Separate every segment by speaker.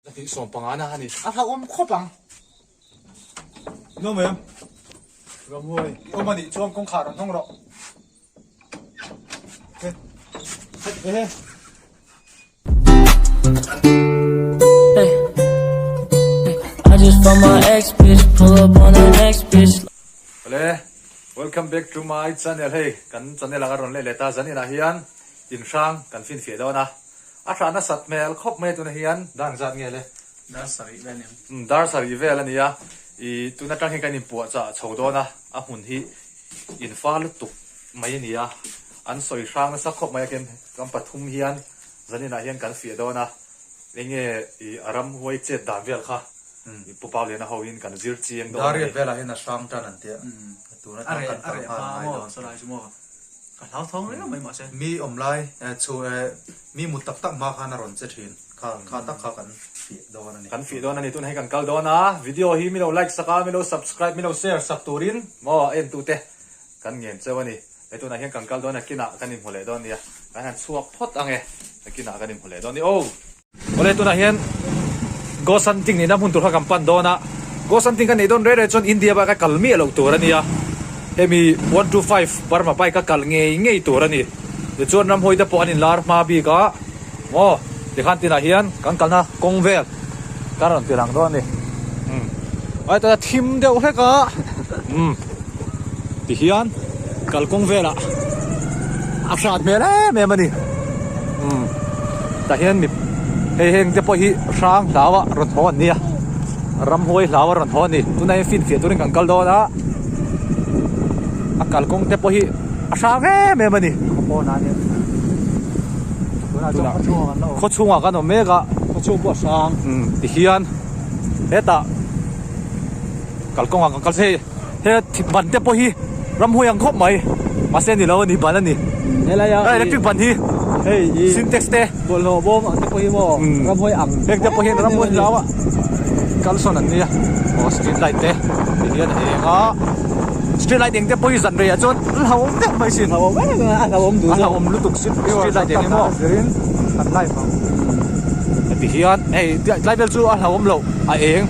Speaker 1: Zahnih sawmpangana a ni. A hlauhawm khawp ang. Inawm em? Ramhuai, i awm a nih chuan kawngkhar rawn hawng rawh. Ehe.
Speaker 2: I just fucked my ex bitch, pull up on the next bitch.
Speaker 1: Awle, welcome back to my channel hei kan channel ah ka rawn leh leh ta zanin ah hian inhrang kan finfiah dawn a. A hrah nasat hmel khawp mai a tunah hian dar zat nge le?
Speaker 3: Dar sarih vel a ni ang.
Speaker 1: Umm dar sarih vel a ni a, ih tun atang hian kan inpuah chah chho dawn a, a hmun hi infa lutuk mai a ni a, an sawi hrang nasa khawp mai a kem kan pathum hian zaninah hian kan fiah dawn a, enge ih a ramhuai chet dan vel kha ih Pu Pauliana ho in kan zir chiang dawn a ni.
Speaker 4: Dar riat velah hian a hrang tan an tia, tun atang kan kal nghal ngai dawn.
Speaker 3: Ka hlau thawng reng mai mahse.
Speaker 4: Mi awm lai chu mi mut tak tak hma khan a rawn che thin kha kha tak kha kan fih dawn a ni.
Speaker 1: Kan fih dawn a ni tunah hi kan kal dawn a, video hi mi lo like sak a, mi lo subscribe, mi lo share sak turin maw a en tute kan ngen cheu a ni. Hei tunah hian kan kal dawn a kinah kan inhmu leh dawn nia, kan han chhuak phawt ang e, kinah kan inhmu leh dawn a ni aw. Awle tunah hian Ghost hunting nihna hmun tur kha kan pan dawn a, Ghost hunting ka neih dawn reng reng chuan India bike a kal miah loh tur a nia, hemi 125 Burma bike a kal ngei ngei tur a ni. Tichuan ramhawi te pawh an inlar hma bik a, maw tikhan tinah hian kan kalna kawng vel kan rawn ti lang dawn a ni. Umm ai tuna thim deuh hlek a, umm tihian kalkawng velah a hrat hmel em em a ni. Umm tah hian mi hei heng te pawh hi hrang hlau a rawn haw an nia ramhuai hlau a rawn haw a ni tunah hian finfiah turin kan kal dawn a a kalkawng te pawh hi a hrang em em a ni tunah khaw chhungah kan awm mek a
Speaker 3: khaw chhung pawh a hrang
Speaker 1: umm tihian hetah kalkawngah kan kal hei. He ban te pawh hi ramhuai ang khawp mai mahse ni lo a ni ban a ni
Speaker 3: helaia
Speaker 1: electric ban hi
Speaker 3: hei hi
Speaker 1: sintex te
Speaker 3: bawlhhlawh bawm ang te pawh hi maw ramhuai ang
Speaker 1: heng te pawh hian ramhuai hlau a kalsawn an nia aw street light te ti hian a eng a street light eng te pawh hi zan reiah chuan a hlauhawm deuh mai sin
Speaker 3: hlauhawm em em a a hlauhawm duh
Speaker 1: a hlauhawm lutuk street light eng hi maw
Speaker 4: kan live ang
Speaker 1: heti hian hei tlai vel chu a hlauhawm loh a eng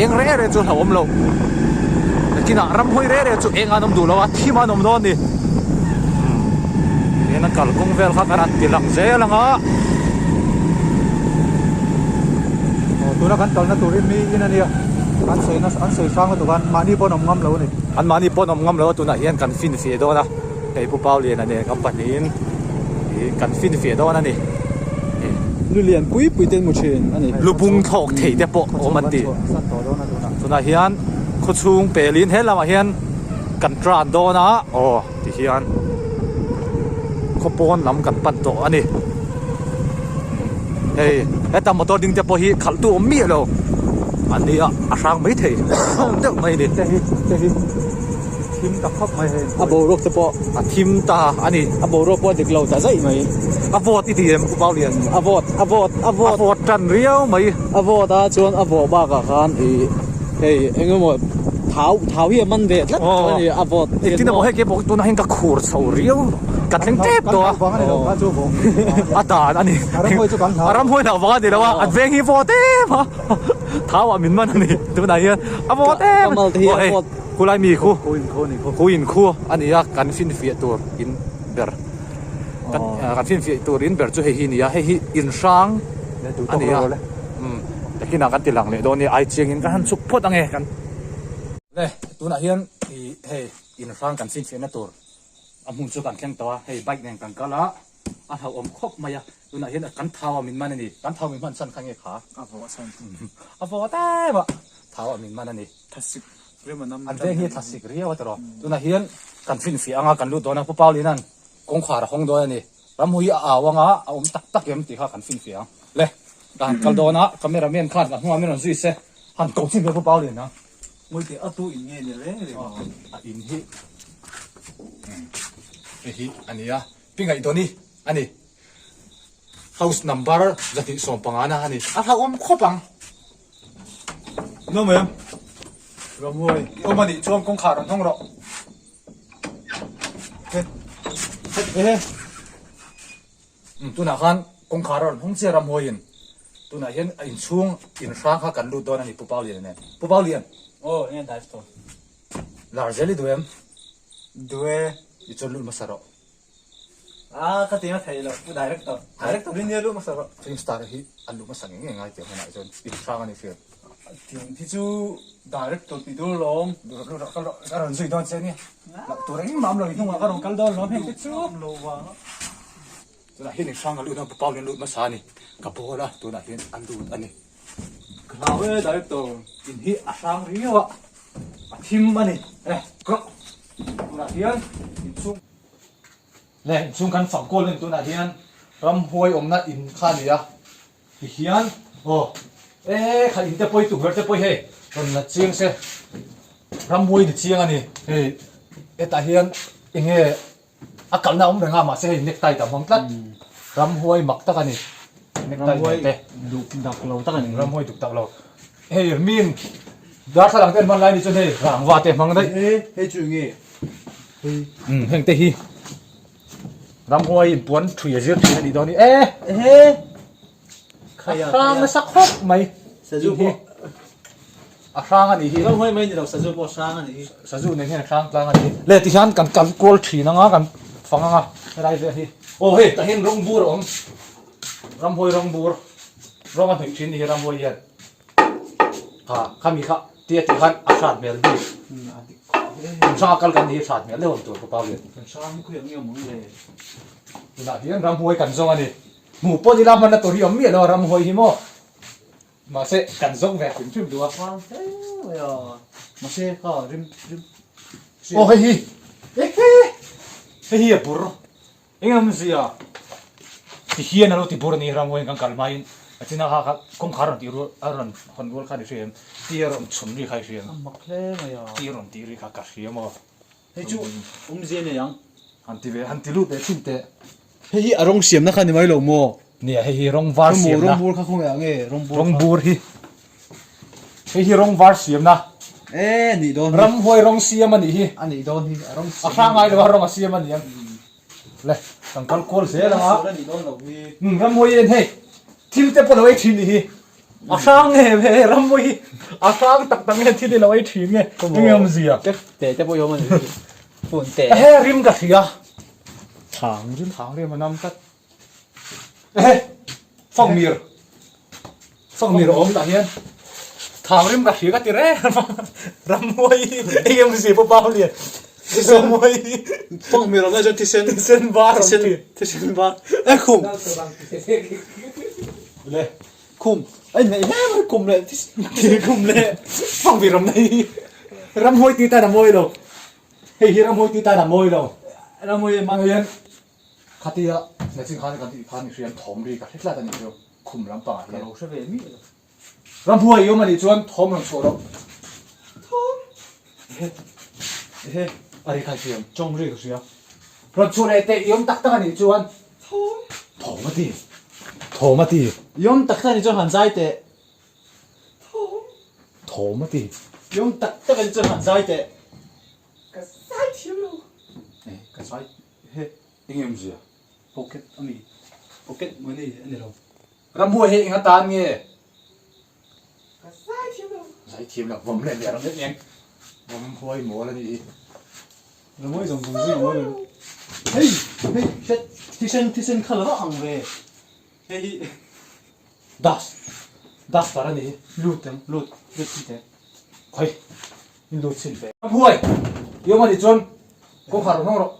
Speaker 1: eng reng reng chu hlauhawm loh nakinah ramhawi reng reng chu eng an awm duh lo a thim an awm dawn a ni tihian a kalkawng vel kha kan han ti lang zel ang a.
Speaker 4: Aw tuna kan kalna tur hi mi in a nia an sawi nasa an sawi hrang lutuk a mahni pawn awm ngam lo a ni.
Speaker 1: An mahni pawn awm ngam lo a tunah hian kan finfiah dawn a hei Pu Pauliana nen kan pahnihin ih kan finfiah dawn a ni.
Speaker 3: Lu lian pui pui te an hmu thin a ni.
Speaker 1: Lu bung thlawk thei te pawh awm an ti. Tunah hian khaw chhung pelin he lamah hian kan tran dawn a aw ti hian khaw pawn lam kan pan tawh a ni. Hei heta motor ding te pawh hi khalh tu awm miah lo an ni a a hrang mai thei deuh mai a ni.
Speaker 4: Te hi te hi. Thim ta khawp mai hei.
Speaker 3: A boruak te pawh
Speaker 1: a thim ta a ni.
Speaker 3: A boruak pawh a dik lo ta zaih mai.
Speaker 1: A vawt i ti em U Paulian?
Speaker 3: A vawt, a vawt, a vawt.
Speaker 1: A vawt tan riau mai.
Speaker 3: A vawt a chuan a vawh bakah khan ih hei eng emaw thau thau hi a man ve tlat a ni a vawt.
Speaker 1: Engtin emaw hei keipawh tunah hian ka khur chho riau ka thleng tep tawh a.
Speaker 4: Kan hlau vang a ni lo kha chu vawng.
Speaker 1: A dan a ni.
Speaker 4: A ramhawi chu kan hlau.
Speaker 1: A ramhawi hlauh vang a ni lo a, an veng hi vawt em a. Thau ah min man a ni tunah hian a vawt em.
Speaker 3: Ka mal te hi a vawt.
Speaker 1: Khulai mi khu
Speaker 4: Khu in khu a ni khu.
Speaker 1: Khu in khu a ni a, kan finfiah tur in ber kan kan finfiah tur in ber chu hei hi a ni a, hei hi in hrang a ni a, umm takinah kan ti lang leh dawn a ni, ai chiangin kan han chhuk phawt ang e kan. Le tunah hian ih hei in hrang kan finfiahna tur a hmun chu kan thleng tawh a, hei bike nen kan kal a, a hlauhawm khawp mai a, tunah hian kan thau a min man a ni, kan thau min hman chhan kha nge kha?
Speaker 3: A vawh chhan.
Speaker 1: A vawh em a, thau a min man a ni.
Speaker 3: Thlasik rem a nam
Speaker 1: An veng hi thlasik riau a tawh. Tunah hian kan finfiah anga kan lut dawn a, Pu Paulinan kawngkhar a hawng dawn a ni. Ramhu hi a au anga a awm tak tak em tih kha kan finfiah ang. Le, ka han kal dawn a, camera man khan ka hnungah min rawn zui se, han ko chin ve Pu Paulian a.
Speaker 3: Ngawite a tu in nge ni reng reng ang.
Speaker 1: A in hi hei hi a ni a, Pi Ngaihdawn-i a ni. House number 215 na a ni. A hlauhawm khawp ang.
Speaker 4: Nawm em? Ramhuai,
Speaker 1: i awm a nih chuan kawngkhar rawn hawng rawh. He, he, he. Tunah khan kawngkhar a rawn hawng chiah Ramhuaiin. Tunah hian a inchhung inhrang kha kan lut dawn a ni Pu Pauliana nen. Pu Paulian!
Speaker 3: Aw, enge dive tawh?
Speaker 1: Lar zel i duh em?
Speaker 3: Duh e.
Speaker 1: I chuan lut hmasa rawh.
Speaker 3: A, ka ti na thei lo, Pu Director. Director hi nia lut hmasa rawh.
Speaker 1: Film star hi an lut hmasa ngei ngei ngai tih hmunah chuan inhrang a ni hriat.
Speaker 3: Tiang hi chu Director tih tur alawm.
Speaker 1: Lut rawh, lut rawh, kal rawh. Ka rawn zui dawn che nia. Loh tur engmah awm lo, i hnungah ka rawn kal dawn alawm heng te chu.
Speaker 3: Awm lo vang.
Speaker 1: Tunah hian inhrang a lut a, Pu Paulian lut hmasa a ni. Ka bawl a, tunah hian a lut a ni.
Speaker 3: Ka hlau e Director.
Speaker 1: In hi a hrang riau a, a thim a ni. E, kawh. Tunah hian inchhung. Le, inchhung kan fang kual a ni tunah hian ramhuai awmna in kha a ni a. Tihian, aw, e kha in te pawh hi tukverh te pawh hi hei rawn la chiang se. Ramhuai ni chiang a ni. Hei, hetah hian eng nge A kalna awm reng a, mahse hei necktie ta hmang tlat. Ramhuai mak tak a ni. Necktie nen te.
Speaker 3: Duk dak lo tak a ni.
Speaker 1: Ramhuai duk tak lo. Hei min darthlalang te an hman lai ni chuan hei rangva te hmang daih.
Speaker 3: He hei chu enge? Hei.
Speaker 1: Um heng te hi ramhuai in puan thui a zir thin a nih dawn hi. E!
Speaker 3: Ehe!
Speaker 1: A hrang nasa khawp mai.
Speaker 3: Sazu pawh.
Speaker 1: A hrang a nih hi.
Speaker 3: Ramhuai mai ni lo, sazu pawh hrang a nih hi.
Speaker 1: Sazu nen hian a hrang tlang a nih hi. Le tihian kan kal kual thin anga kan fang anga helai vel hi. Aw hei tah hian rawng bur a awm. Ramhuai rawng bur. Rawng a hnawih thin ni hi ramhuai hian. Ha khami kha tia tih khan a hrat hmel bik. Kan hrang a kal kan nih hi hrat hmel deuh awm tur ka pau lian.
Speaker 3: Kan hrang hi khawiah nge awm ang le.
Speaker 1: Tunah hian ramhuai kan zawng a ni. Hmuh pawh nila hmanna tur hi awm miah lo a ramhuai hi maw. Mahse kan zawng ve hrim hrim duh a.
Speaker 3: Vang hle mai a. Mahse kha rim rim.
Speaker 1: Aw hei hi. Ehe. Hei hi a bur. Eng awm zia. Ti hian a lo ti bur a ni ramhuai kan kal hmain a china kha kha kawngkhar rawn tih rual a rawn hawn rual kha ni hria em. Ti a rawn chhun ri kha i hria em.
Speaker 3: A mak hle mai a.
Speaker 1: Ti a rawn tih ri kha ka hria maw.
Speaker 3: Hei chu awmzia nei ang.
Speaker 1: Han ti ve, han ti lut ve thin teh.
Speaker 3: Hei hi a rawng siamna kha ni mai lo maw?
Speaker 1: Nia, hei hi rawng var siamna.
Speaker 3: Rawng bur kha khawnge ah nge rawng bur kha?
Speaker 1: Rawng bur hi. Hei hi rawng var siamna.
Speaker 3: E, nih dawn hi.
Speaker 1: Ramhuai rawng siam a nih hi.
Speaker 3: A nih dawn hi, a rawng siam.
Speaker 1: A hrang ngai lo a, rawng a siam a ni ang. Le, kan kal kual zel ang a.
Speaker 3: A nih dawn lo hi.
Speaker 1: Ramhuai hian hei, thil te pawh lo ei thin nih hi. A hrang nge he ramhuai hi a hrang tak tak nge thil hi lo ei thin nge enge awmzia.
Speaker 3: Te te pawh hi awm a ni phone te.
Speaker 1: Ehe rim ka hria.
Speaker 3: Thang rim.
Speaker 1: Thang rim a nam tlat. Ehe fangmir fangmir a awm tah hian thang rim ka hria ka ti reng ramhuai hi enge awmzia pawh pau lian ramhuai hi
Speaker 3: fangmir awm lai chuan thisen
Speaker 1: thisen var awm thin.
Speaker 3: Thisen var e khum.
Speaker 1: Le.
Speaker 3: Khum ai nei hle mai khum leh thil khum leh
Speaker 1: fang vi ram nei ramhuai ti tan a mawi lo hei hi ramhuai ti tan a mawi lo
Speaker 3: ramhuai
Speaker 1: mang hian khatia nachin khan kan tih khan i hriam thawm ri ka hre tlat a nih chu khum lampang ah hian
Speaker 3: ka lo hre ve mi lo
Speaker 1: ramhuai i awm a nih chuan thawm rawn chhuah rawh
Speaker 3: thawm ehe ehe
Speaker 1: a ri kha i hriam
Speaker 3: tawng ri ka hria
Speaker 1: rawn chhuah leh teh i awm tak tak a nih chuan
Speaker 3: Thawm.
Speaker 1: Thawm a ti. Thawm a ti.
Speaker 3: Yawm tak tak a ni chuan han zai teh. Thawm.
Speaker 1: Thawm a ti.
Speaker 3: Yawm tak tak a ni chuan han zai teh.
Speaker 1: Ka zai thiam lo. Eh, ka zai he eng em zia.
Speaker 3: Pocket a mi. Pocket money a ni lo.
Speaker 1: Ramhuai hi eng atan nge?
Speaker 3: Ka zai thiam lo.
Speaker 1: Zai thiam lo. Vawm leh leh ram leh eng. Ramhuai mawl a ni hi.
Speaker 3: Ramhuai zawng zawng zing mawi lo. Hei hei hret thisen thisen kha lo ang ve. Hei hi
Speaker 1: Das duster a ni hi.
Speaker 3: Lut ang lut lut chin teh.
Speaker 1: Khoi in lut chin teh. Ramhuai i awm a nih chuan kawngkhar rawn hawng rawh.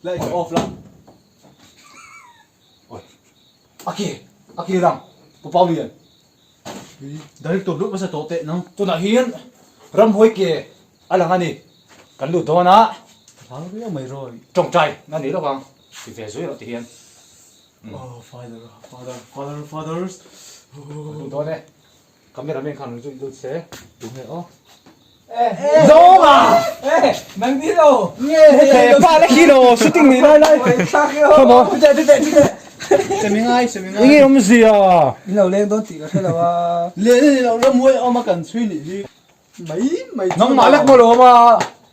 Speaker 3: Light off la.
Speaker 1: Oi. A ke a ke lang Pu Paulian.
Speaker 3: Director lut hmasa tawh teh nang.
Speaker 1: Tunah hian ramhuai ke a lang a ni. Kan lut dawn a.
Speaker 3: Hlau viau mai rawi.
Speaker 1: Tawngtai na ni lawk ang. Ti ve zui rawh ti hian.
Speaker 3: Oh father father father fathers.
Speaker 1: Kan lut dawn e. Camera men khan zui lut se tu nge aw.
Speaker 3: Zawnga! Nang ni lo!
Speaker 1: Nge pa le khi lo shooting ni lai lai. Come on.
Speaker 3: Tute tute tute. Semi ngai semi ngai.
Speaker 1: Inge awm zia.
Speaker 3: In lo leng dawn tih ka hre lo a. Le ni lo ramhuai awm a kan chhui nih hi. Mai mai.
Speaker 1: Nangmah lek maw lo awm a.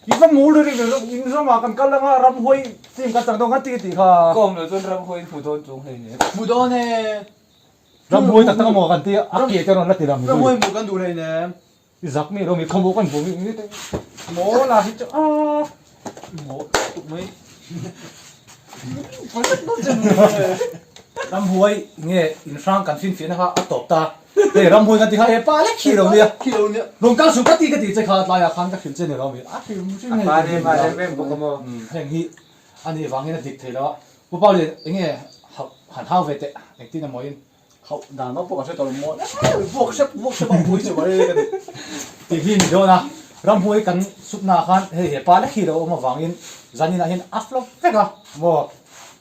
Speaker 1: I va mur ri ri in ramah kan kal anga ramhuai team kan chang dawn kan ti tih kha.
Speaker 3: Ka awm lo chuan ramhuai in hmu dawn chung hei ni. Hmu dawn e.
Speaker 1: Ramhuai tak tak amaw kan ti a, a ke te rawn la ti lang zui.
Speaker 3: Ramhuai hmuh kan duh hleinem.
Speaker 1: I zak mi lo mi khawmuh kan hmuh mi mi te maw la hi chu aaa.
Speaker 3: Maw tuk mai.
Speaker 1: Ramhuai nge inhrang kan finfiahna kha a tawp ta. Hei ramhuai kan ti kha he pa lek khi lo nia.
Speaker 3: Khi lo nia.
Speaker 1: Rawn kal suh ka ti ka ti che kha tlaiah khan ka hrilh che ni lo mi. A hrilh hrim hei.
Speaker 5: A pa rem a rem em bawk a maw.
Speaker 1: Heng hi a nih vangin a dik thei lo a. Pu Pauli enge han hau ve teh engtin emaw in.
Speaker 3: Hauh dan vak pawh ka hre tawh lo maw vuak hrep vuak hrep a pui chu mai ka ti.
Speaker 1: Tih hi ni dawn a, ramhuai kan sutna ah khan hei he pa lek hi lo awm avangin zanin ah hian a flop vek a maw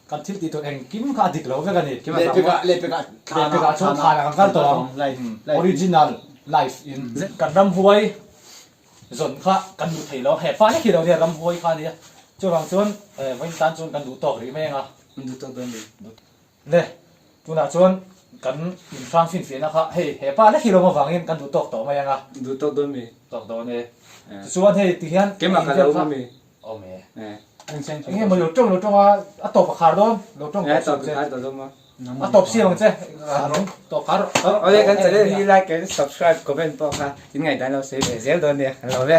Speaker 1: kan thil tih tur engkim kha a dik lo vek a ni.
Speaker 3: Lehpekah lehpekah
Speaker 1: lehpekah chuan thlanah kan kal tawh ang original life in kan ramhuai zawn kha kan duh thei lo he pa lek hi lo nia ramhuai kha a nia chuvang chuan vawiin tan chuan kan duh tawk rih mai ang a.
Speaker 5: Duh tawk dawn ni.
Speaker 1: Le, tunah chuan kan inhrang finfiahna kha hei he pa lek hi lo avangin kan duh tawk tawh mai ang a.
Speaker 5: Duh tawk dawn mi?
Speaker 1: Tawk dawn e. Tichuan hei ti hian
Speaker 5: Keimah ka lo awm mi?
Speaker 1: Awm e. Eng emaw lo tawng lo tawng a, a tawp a khar dawn, lo tawng tawh suh che. A tawp si ang che. Tawp khar rawh.
Speaker 5: Awle kan channel hi like and subscribe comment pawh kha in ngaihdan lo sawi ve zel dawn nia, kan lo ve.